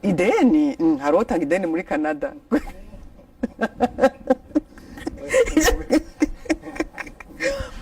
Ideni, hari utanga ideni muri Canada?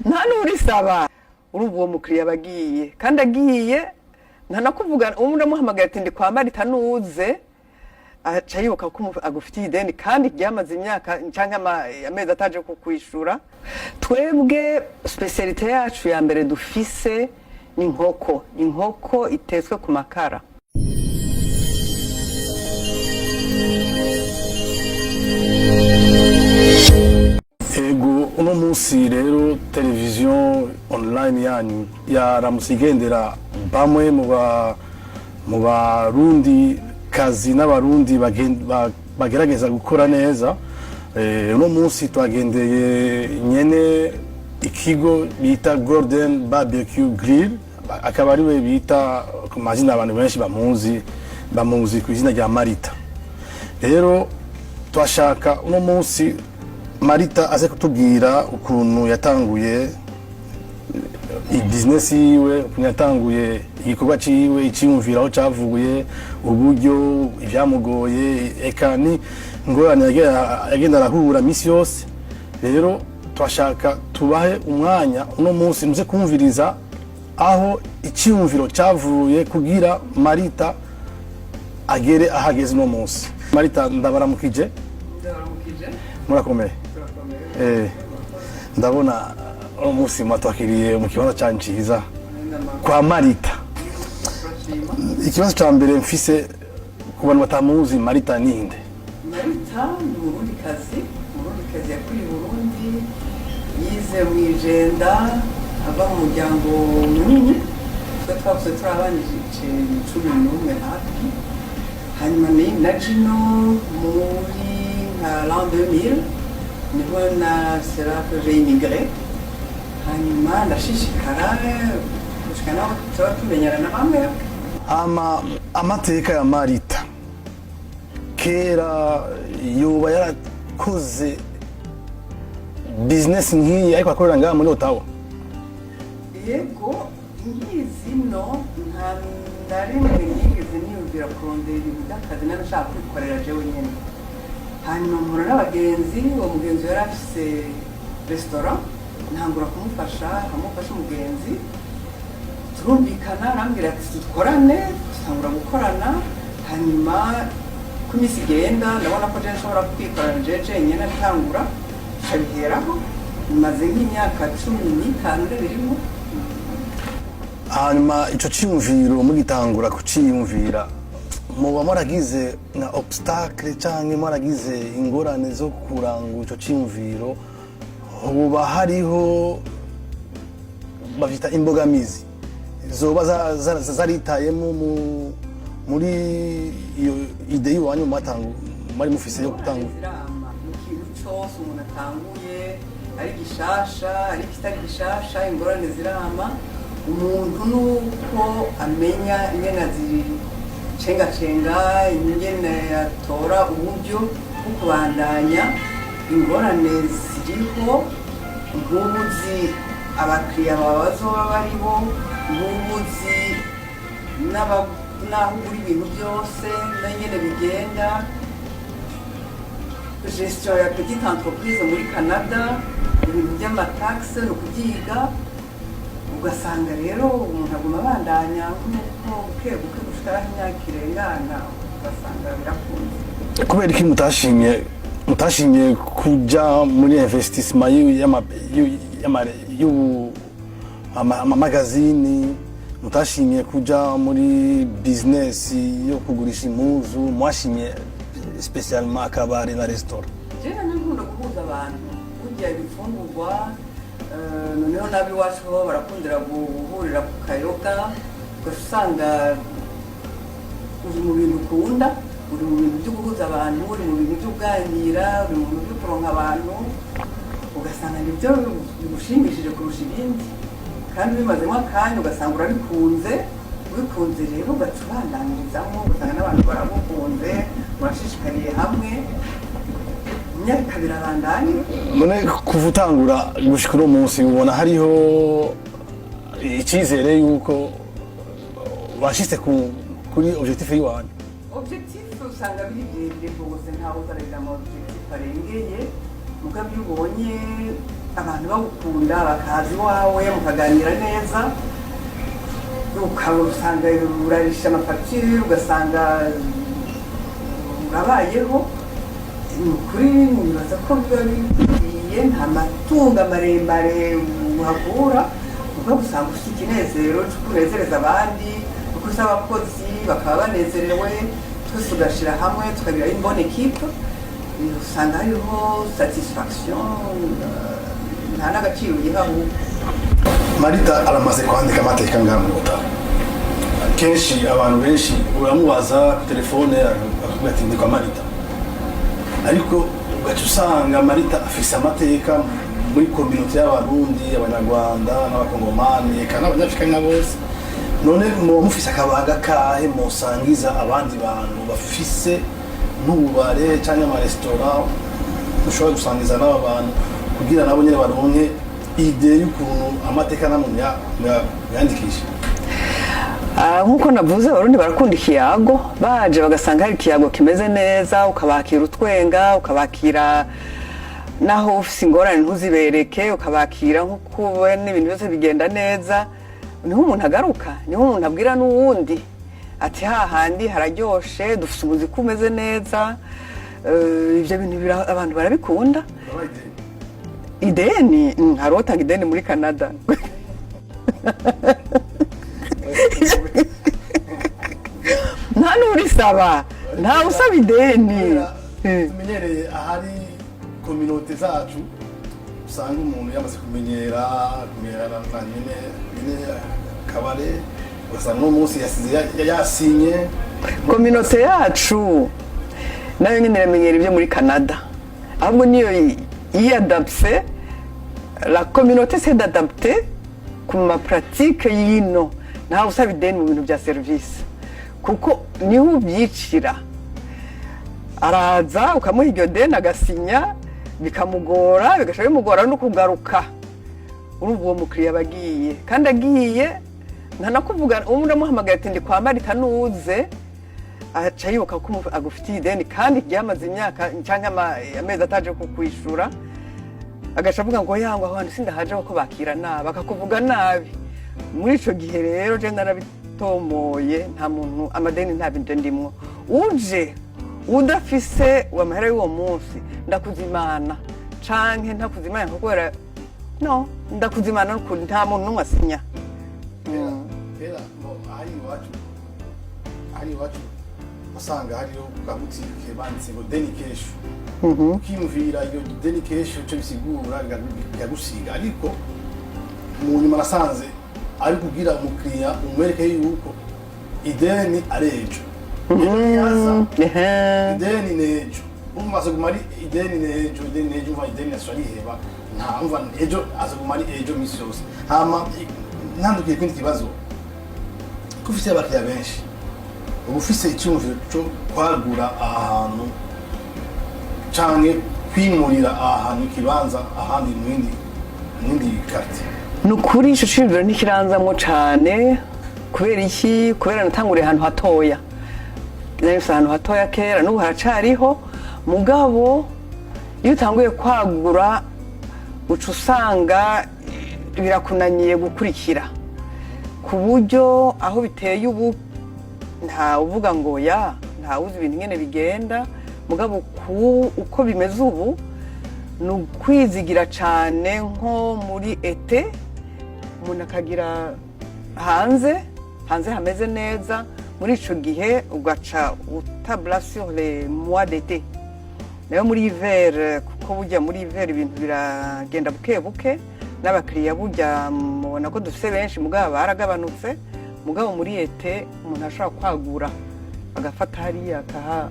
Nta n'urisaba. Urumva uwo mukiriya aba agiye, kandi agiye ntanakuvuga. Ubu uramuhamagaye ati: "Ndi kwa Marita, nuze." Aca yibuka ko agufitiye ideni kandi ryamaze imyaka cyangwa amezi ataje kukwishura. Twebwe spécialité yacu ya mbere dufise ni inkoko, inkoko itetswe ku makara. Ego, uno munsi rero televiziyo online yanyu yaramutse igendera bamwe mu barundi kazi n'Abarundi bagerageza gukora neza. Uno munsi twagendeye nyene ikigo bita Golden Barbecue Grill, akaba ariwe bita ku mazina abantu benshi bamuzi ku izina rya Marita. Rero twashaka uno munsi Marita aze kutubwira ukuntu yatanguye bizinesi yiwe, ukuntu yatanguye igikorwa ciwe, iciyumviro aho cavuye, uburyo, ibyamugoye, eka ni ingorane yagenda arahura misi yose. Rero twashaka tubahe umwanya uno munsi muze kumviriza aho iciyumviro cavuye kugira Marita agere ahageze uno munsi. Marita, ndabaramukije. Murakomeye? Ndabona uno munsi mwatwakiriye mu kibanza cyanyu cyiza kwa Marita. Ikibazo cya mbere mfise ku bantu batamuzi, Marita ninde? Marita ni Umurundikazi, Umurundikazi yakuriye i Burundi, yize mu Ijenda, ava mu muryango munini. Twe twavuze turi abana 11 hafi. Hanyuma ni na jino muri nka l'an 2000 niho na c'est là que j'ai immigré. Hanyuma ndashishikara gushika naho tuba tumenyana na bamwe. Ama amateka ya Marita kera, yoba yarakoze bizinesi nk'iyi ariko akorera ngaha muri Ottawa? Yego, nkizino nta na rimwe nigeze niyumvira kurondera ibintu by'akazi, nari nshaka kwikorera jewe nyene. Hanyuma mpura n'abagenzi, uwo mugenzi yari afise resitora, ntangura kumufasha, nkamufasha. Umugenzi turumvikana, arambwira ati: "Dukorane." Dutangura gukorana. Hanyuma ko iminsi igenda, ndabona ko jewe nshobora kwikorana jewe jenyine, ntangura nkabiheraho. Maze nk'imyaka 15 ndabirimo. Hanyuma ico ciyumviro mugitangura kuciyumvira, muba mwaragize nka obstacle canke mwaragize ingorane zo kurangura ico ciyumviro? Hoba hariho bavyita imbogamizi zoba zaritayemo muri iyo idée y'iwanyu mwari mufise yo gutangura? Zirama mu kintu cyose umuntu atanguye, ari gishasha, ari kitari gishasha, ingorane zirama. Umuntu nuko amenya ingene azicengacenga, ingene atora uburyo bwo kubandanya. Ingorane ziriho, ntubuzi abakiriya bawe bazoba baribo, ntubuzi n'aho ugura ibintu byose n'ingene bigenda, gestion ya petite entreprise muri Canada, ibintu by'ama taxes ni ukubyiga. Ugasanga rero umuntu aguma abandanya nk'uko buke buke gushika aho imyaka irengana, ugasanga birakunze. Kubera iki mutashimye kuja muri investissement y'amamagazini, mutashimye kuja muri business yo kugurisha impuzu, mwashimye spécialement akabari na restaurant? Jewe nkunda guhuza abantu, kurya ibifungurwa. Noneho n'ab'iwacu bo barakundira guhurira ku kayoga, ugaca usanga uri mu bintu ukunda, uri mu bintu byo guhuza abantu, uri mu bintu byo kuganira, uri mu bintu byo kuronka abantu, ugasanga nibyo bigushimishije kurusha ibindi. Kandi bimazemo akanya ugasanga urabikunze. Ubikunze rero ugaca ubandanyirizamo, ugasanga n'abantu baragukunze, murashishikariye hamwe, imyaka birabandanya. None kuva utangura gushika uno munsi, ubona hariho icyizere yuko washitse kuri objectif y'iwanyu? Objectif usanga biri birebire rwose, ntawe uzaragira ama objectif arengeye. Mugabo iyo ubonye abantu bagukunda, bakaza iwawe, mukaganira neza, ukaba usanga urarisha ama factures, ugasanga urabayeho, ni ukuri nibaza ko biba bikwiye. Nta matungo maremare uhakura, mugabo usanga ufite ikinezero cyo kunezereza abandi, kuko usaba abakozi bakaba banezerewe, twese tugashyira hamwe tukagira une bonne équipe, usanga hariho satisfaction, nta n'agaciro uyiha ahubwo. Marita aramaze kwandika amateka ngaha muri Ottawa. Kenshi abantu benshi uramubaza ku telefone, akakubwira ati: "Ndi kwa Marita." Ariko ugaca usanga Marita afise amateka muri communauté y'Abarundi, Abanyarwanda n'Abakongomani, eka n'Abanyafurika nka bose. None muba mufise akabanga kahe musangiza abandi bantu bafise n'ububare cyangwa amaresitora, mushobora gusangiza n'aba bantu kugira nabo nyine baronke idée y'ukuntu amateka namwe muyandikisha? Ah, nk'uko navuze, Abarundi barakunda ikiyago. Baje bagasanga hari ikiyago kimeze neza, ukabakira utwenga, ukabakira naho ufise ingorane ntuzibereke, ukabakira nk'uko ubona ibintu byose bigenda neza, niho umuntu agaruka, niho umuntu abwira n'uwundi ati: "Hahandi hararyoshe, dufise umuziki umeze neza." Ibyo bintu abantu barabikunda. Ideni, hari utanga ideni muri Canada? Nta n'urisaba, nta usaba ideni. Tumenyereye ahari communauté zacu, usanga umuntu yamaze kumenyera na nyene kabare, ugasanga uno munsi yasize yasinye. Communauté yacu nayo nyine iramenyera ibyo muri Canada, ahubwo niyo yiyadapse. La communauté s'est adaptée ku ma pratiques y'ino. Ntawe usaba ideni mu bintu bya serivisi, kuko niho ubyicira. Araza ukamuha iryo deni, agasinya, bikamugora, bigasha bimugora no kugaruka. Urumva uwo mukiriya aba agiye, kandi agiye ntanakuvuga. Ubu uramuhamagaye ati: "Ndi kwa Marita, nuze." Aca yibuka ko agufitiye ideni kandi ryamaze imyaka cyangwa amezi ataje kukwishura, agaca avuga ngo: "Yangwa, aho hantu sindahaje kuko bakira nabi," akakuvuga nabi. Muri ico gihe rero je narabitomoye, nta muntu amadeni, nta bintu ndimwo. Uje udafise amahera y'uwo munsi, ndakuzimana canke ntakuzimana, kubera no ndakuzimana n'ukuri, nta muntu n'umwe asinya. Kera ahari iwacu wasanga hariho ka butike banditse ngo "deni kesho". Ukiyumvira iyo deni kesho icyo bisigura, bikagusiga. Ariko mu nyuma nasanze ari kugira umukiriya umwereke yuko ideni ari ejo. Ejo niyaza, ideni ni ejo. Umva, azoguma ari ideni ni ejo, ideni ni ejo. Umva, ideni nasho ariheba, nta umva, ejo azoguma ari ejo misi yose. Hama ntandukiye kindi kibazo: ko ufise abakiriya benshi, uba ufise icyumviro cyo kwagura ahantu canke kwimurira ahantu ikibanza ahandi mu yindi quartier? Ni ukuri ico ciyumviro ntikiranzamwo cane. Kubera iki? Kubera natanguriye ahantu hatoya. Nari mfise ahantu hatoya kera, n'ubu haracariho. Mugabo iyo utanguye kwagura, uca usanga birakunaniye gukurikira, ku buryo aho biteye ubu nta uvuga ngo ya ntawuzi ibintu ingene bigenda. Mugabo uko bimeze ubu ni ukwizigira cane nko muri été, umuntu akagira hanze hameze neza. Muri ico gihe ugaca utabla sur les mois d'été. Nayo muri hiver, kuko burya muri hiver ibintu biragenda buke buke, n'abakiriya burya mubona ko dufise benshi, mugabo baragabanutse. Mugabo muri été umuntu ashobora kwagura, agafata hariya akaha,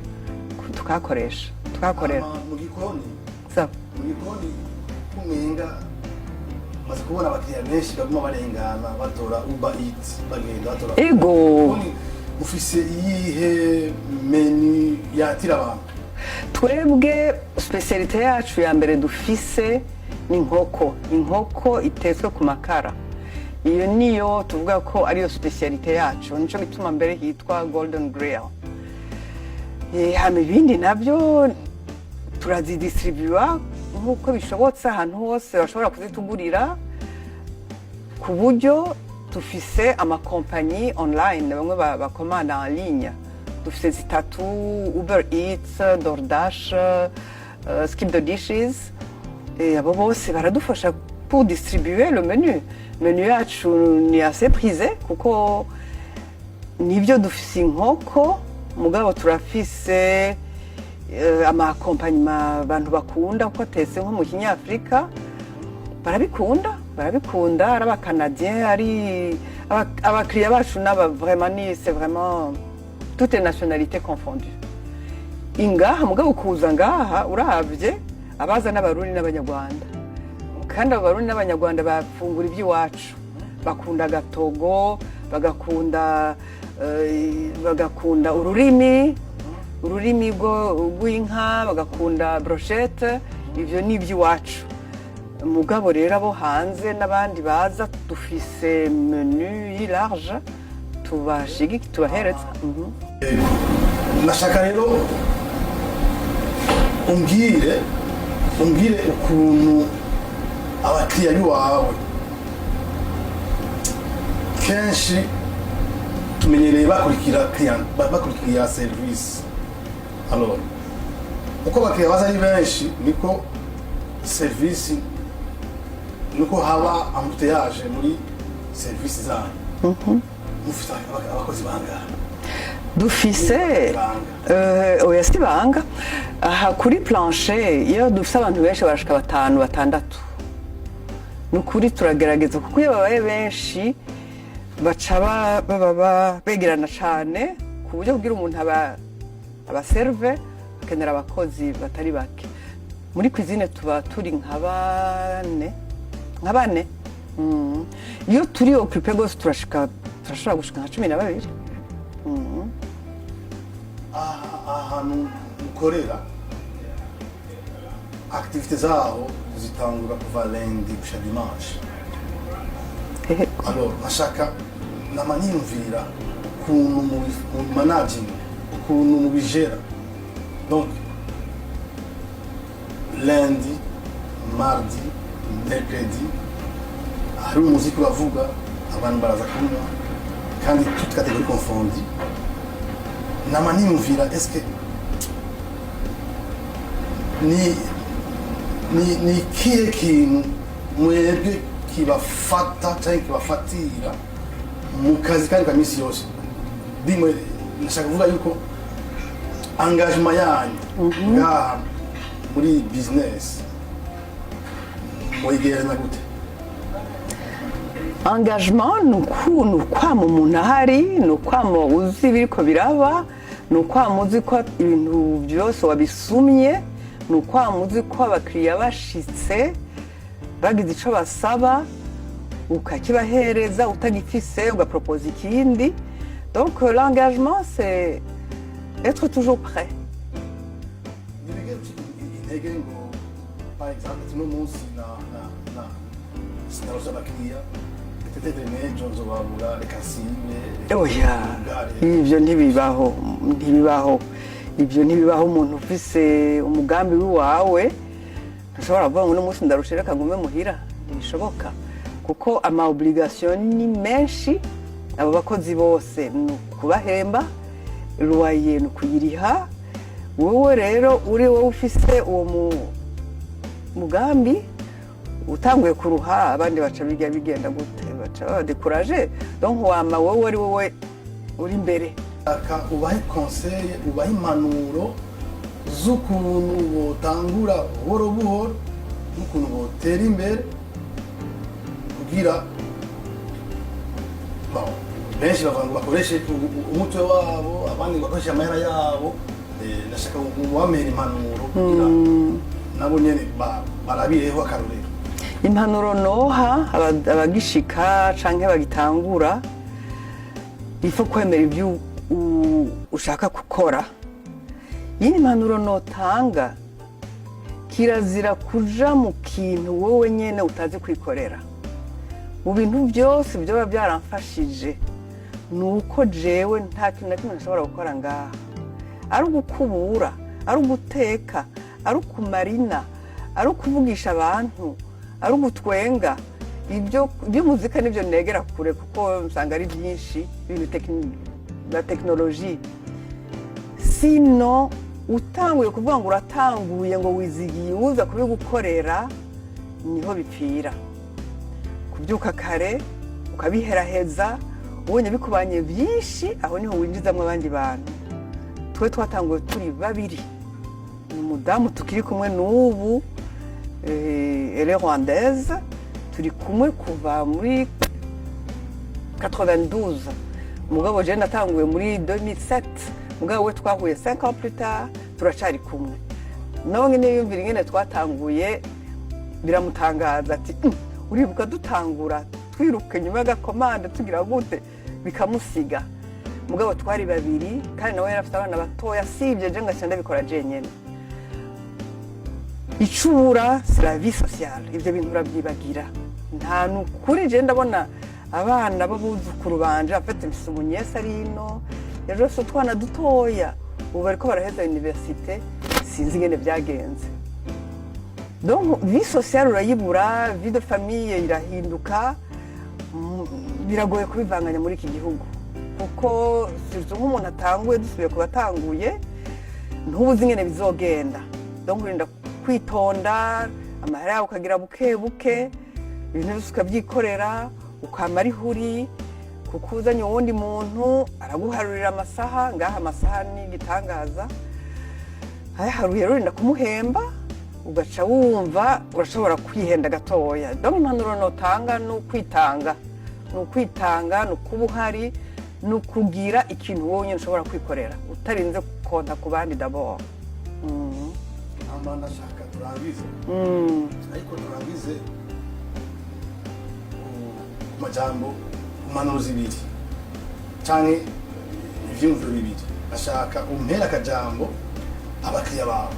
tukahakoresha, tukahakorera. Hama mu gikoni? Sawa. Mu gikoni kumenga maze kubona abakiriya benshi baguma barengana batora Uber Eats, bagenda batora. Ego. Gikoni ufise iyihe menu yatira abantu? Twebwe spécialité yacu ya mbere dufise ni inkoko, inkoko itetswe ku makara. Iyo niyo tuvuga ko ariyo spécialité yacu, nico gituma mbere hitwa Golden Grill. Hama ibindi nabyo turazidistribuwa nk'uko bishobotse ahantu hose bashobora kuzitugurira, ku buryo dufise amakompanyi online, bamwe bakomanda en ligne. Dufise zitatu: Uber Eats, DoorDash, Skip the Dishes. Abo bose baradufasha pour distribuer le menu. Menu yacu ni assez prisé, kuko nibyo dufise inkoko, mugabo turafise ama accompagnement abantu bakunda, kuko atetse nko mu kinyafurika barabikunda, barabikunda, ari abakanadien, ari abakiriya bacu n'aba vraiment ni c'est vraiment toutes les nationalités confondues ingaha. Mugabo kuza ngaha uravye, abaza n'Abarundi n'Abanyarwanda, kandi abo Barundi n'Abanyarwanda bafungura iby'iwacu, bakunda agatogo, bagakunda ururimi rw'inka, bagakunda brochette. Ivyo ni iby'iwacu. Mugabo rero abo hanze n'abandi baza, dufise menu large tubashigiki, tubahereza. Nashaka rero umbwire ukuntu abakiriya b'iwawe, kenshi tumenyereye bakurikira client, bakurikira service. Alors uko abakiriya baza ari benshi, niko service, niko haba embouteillage muri service zanyu. Mufite abakozi bangahe? Dufise Banga. Oya, si banga. Aha kuri plancher, iyo dufise abantu benshi barashika batanu, batandatu. Ni ukuri turagerageza, kuko iyo babaye benshi baca baba begerana cane, ku buryo kugira umuntu aba abaserve bakenera abakozi batari bake. Muri cuisine tuba turi nka bane, nka bane. Iyo turi occupé rwose turashika, turashobora gushika nka 12. Ahantu mukorera, activité zaho zitangura kuva lundi gushika dimanche? Alors nashaka nama niyumvira ukuntu mu managing, ukuntu mubijera. Donc lundi, mardi, mercredi hari umuziki uravuga, abantu baraza kunywa, kandi toute catégorie confondue. Nama niyumvira, est-ce que ni ikihe kintu mwebwe kibafata cyangwa kibafatira mu kazi kandi ka minsi yose? Dimwe ndashaka kuvuga yuko engagement yanyu ngaha muri business muyigereranya gute? Engagement ni ukwama umuntu ahari, ni ukwama uzi ibiriko biraba, ni ukwama uzi ko ibintu byose wabisumye, ni ukwama uzi ko abakiriya bashitse bagize icyo basaba ukakibahereza, utagifise ugaporopoza ikindi. Donc l'engagement, c'est être toujours prêt. Ntibigere ucika intege ngo par exemple ati: "Uno munsi na sinarose abakiriya, peut-être n'ejo nzobabura, reka nsibe, reka Oya. nugare." Ibyo ntibibaho, ntibibaho, ibyo ntibibaho. Umuntu ufise umugambi w'iwawe ntushobora kuvuga ngo uno munsi ndarushe, reka ngume muhira. Ntibishoboka, kuko ama obligation ni menshi. Abo bakozi bose ni ukubahemba, loyer ni ukuyiriha. Wowe rero uri wowe ufise uwo mugambi, utanguye kuruha, abandi baca bijya bigenda gute? Baca baba découragé. Donc wama wowe ari wowe uri imbere. Aka ubahe conseil, ubahe impanuro z'ukuntu botangura buhoro buhoro n'ukuntu botera imbere, kugira bon, benshi bavuga ngo bakoreshe umutwe wabo, abandi ngo bakoreshe amahera yabo. Ndashaka ubamera impanuro kugira nabo nyene barabireho akarorero. Impanuro noha abagishika canke bagitangura: ifo kwemera ibyo ushaka gukora. Yindi mpanuro notanga, kirazira kuja mu kintu wowe nyene utazi kwikorera. Mu bintu byose byoba byaramfashije ni uko jewe nta kintu na kimwe nshobora gukora ngaha. Ari ugukubura, ari uguteka, ari ukumarina, ari ukuvugisha abantu, ari ugutwenga. Ibyo by'umuzika nibyo negera kure, kuko usanga ari byinshi ibintu na tekinoloji. Sino utanguye kuvuga ngo uratanguye, ngo wizigiye uza kubigukorera, niho bipfira. Kubyuka kare ukabiheraheza, ubonye bikubanye byinshi, aho niho winjizamo abandi bantu. Twe twatanguye turi babiri, ni umudamu tukiri kumwe n'ubu, elle est rwandaise, turi kumwe kuva muri 92. Mugabo je natanguye muri 2007, mugabo we twahuye 5 ans plus tard, turacari kumwe. Nawe nyine yumvira ingene twatanguye biramutangaza, ati: Uribuka dutangura twiruka inyuma y'agakomande, tugira gute?" Bikamusiga. Mugabo twari babiri, kandi nawe yari afite abana batoya, sibye je ngaca ndabikora jenyene. Icubura, c'est la vie sociale, ibyo bintu urabyibagira. Nta nukuri, je ndabona abana b'abuzukuru banje afite, mfise umunyesi ari ino, ejo afise utwana dutoya, ubu bariko baraheza université, sinzi ingene byagenze. Donc vie sociale urayibura, vie de famille irahinduka. Biragoye kubivanganya muri iki gihugu, kuko surtout nk'umuntu atanguye, dusubiye ku batanguye, ntubuzi ingene bizogenda. Donc urinda kwitonda, amahera yawe ukagira buke buke, ibintu byose ukabyikorera, ukama ariho uri, kuko uzanye uwundi muntu araguharurira amasaha. Ngaha amasaha ni igitangaza, ayaharuye rero urinda kumuhemba, ugaca wumva urashobora kwihenda gatoya. Donc impanuro notanga ni ukwitanga, ni ukwitanga, ni ukuba uhari, ni ukugira ikintu wowe nyine ushobora kwikorera utarinze konta ku bandi d'abord. Hama ndashaka turangize, ariko turangize ku majambo, ku mpanuro zibiri canke ivyiyumviro bibiri. Ndashaka umpera akajambo abakiriya bawe.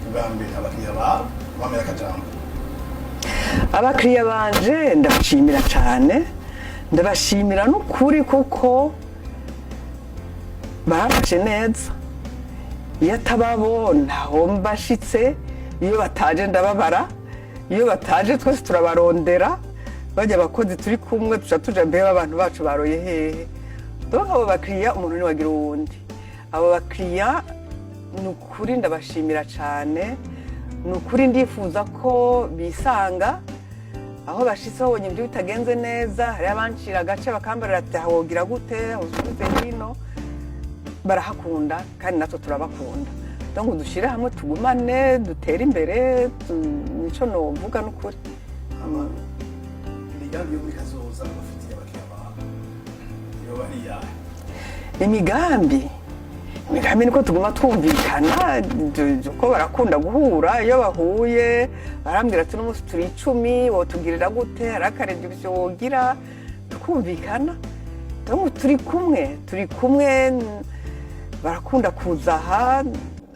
Ubwa mbere abakiriya bawe, ubamera akajambo. Abakiriya banje ndabashimira cyane, ndabashimira n'ukuri, kuko bamfashe neza. Iyo atababo ntaho mbashitse. Iyo bataje ndababara, iyo bataje twese turabarondera. Bajya abakozi turi kumwe tuca tuja mbere, abantu bacu baroye hehe? Donc abo bakiriya, umuntu ntiwagira uwundi. Abo bakiriya ni ukuri ndabashimira cyane, ni ukuri. Ndifuza ko bisanga aho bashitse, babonye ibyo bitagenze neza, hariho abancira agace bakambarira ati: "Aha wogira gute, usubize hino." Barahakunda kandi natwe turabakunda. Donc dushyire hamwe, tugumane, dutere imbere, nico novuga n'ukuri. Hama imigambi yo muri kazoza bafitiye abakiriya bawe yoba ari iyahe? Imigambi niko tuguma twumvikana, ko barakunda guhura. Iyo bahuye barambwira ati: "N'umunsi turi 10, wotugirira gute? Hari akaréduction wogira?" Tukumvikana. Donc turi kumwe, turi kumwe. Barakunda kuza aha,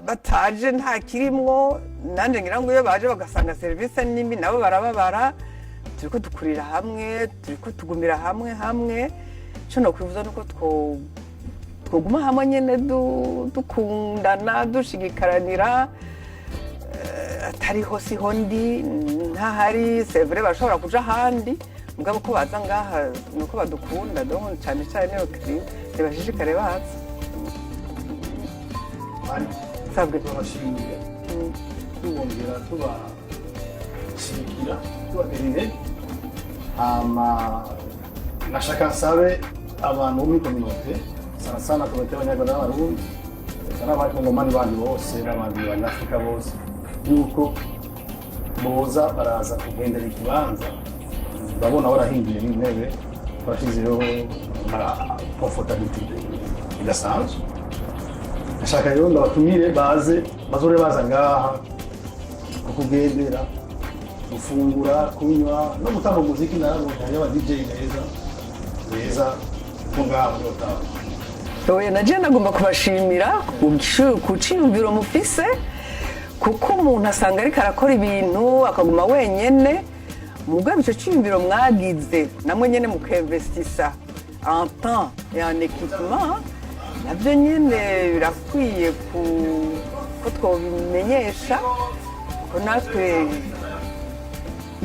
bataje nta kirimwo. Nanjye ngira ngo iyo baje bagasanga serivisi nimbi, nabo barababara. Turiko dukurira hamwe, turiko tugumira hamwe hamwe. Icyo nokwifuza nuko twoguma hamwe nyene, dukundana, dushigikaranira. Atariho siho ndi ntahari, c'est vrai, barashobora kuja ahandi, mugabo ko baza ngaha nuko badukunda. Donc cyane cyane niyo kiri, ntibashishikare baza. Bari Sabwe. Turabashimiye, tubongera tubashigikira, tubatera intege. Hama nashaka nsabe abantu bo muri communauté, sana sana communauté y'Abanyarwanda n'Abarundi, eka n'Abakongomani bandi bose n'abandi Banyafurika bose, yuko boza baraza kugendera ikibanza. Ndabona warahinduye n'intebe, warashyizeho confortabilité idasanzwe. Ndashaka rero ndabatumire baze, bazore baza ngaha kukugendera, gufungura, kunywa no gutanga umuziki. Narabonye hariyo aba DJ beza beza ko ngaha muri Ottawa. Oya, na je nagomba kubashimira ku ciyumviro mufise, kuko umuntu asanga ariko arakora ibintu akaguma wenyene. Mugabo ico ciyumviro mwagize, namwe nyene mukinvestisa en temps et en équipement. Nabyo nyine birakwiye ko twobimenyesha ko natwe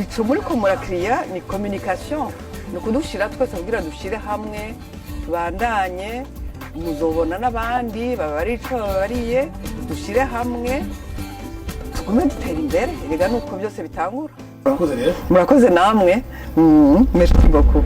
ico muri ko murakiriya ni communication, ni ukudushira twese kugira dushyire hamwe, tubandanye. Muzobona n'abandi babari ico babariye, dushyire hamwe, tugume dutera imbere. Erega nuko byose bitangura. Murakoze rero. Murakoze namwe. Merci beaucoup.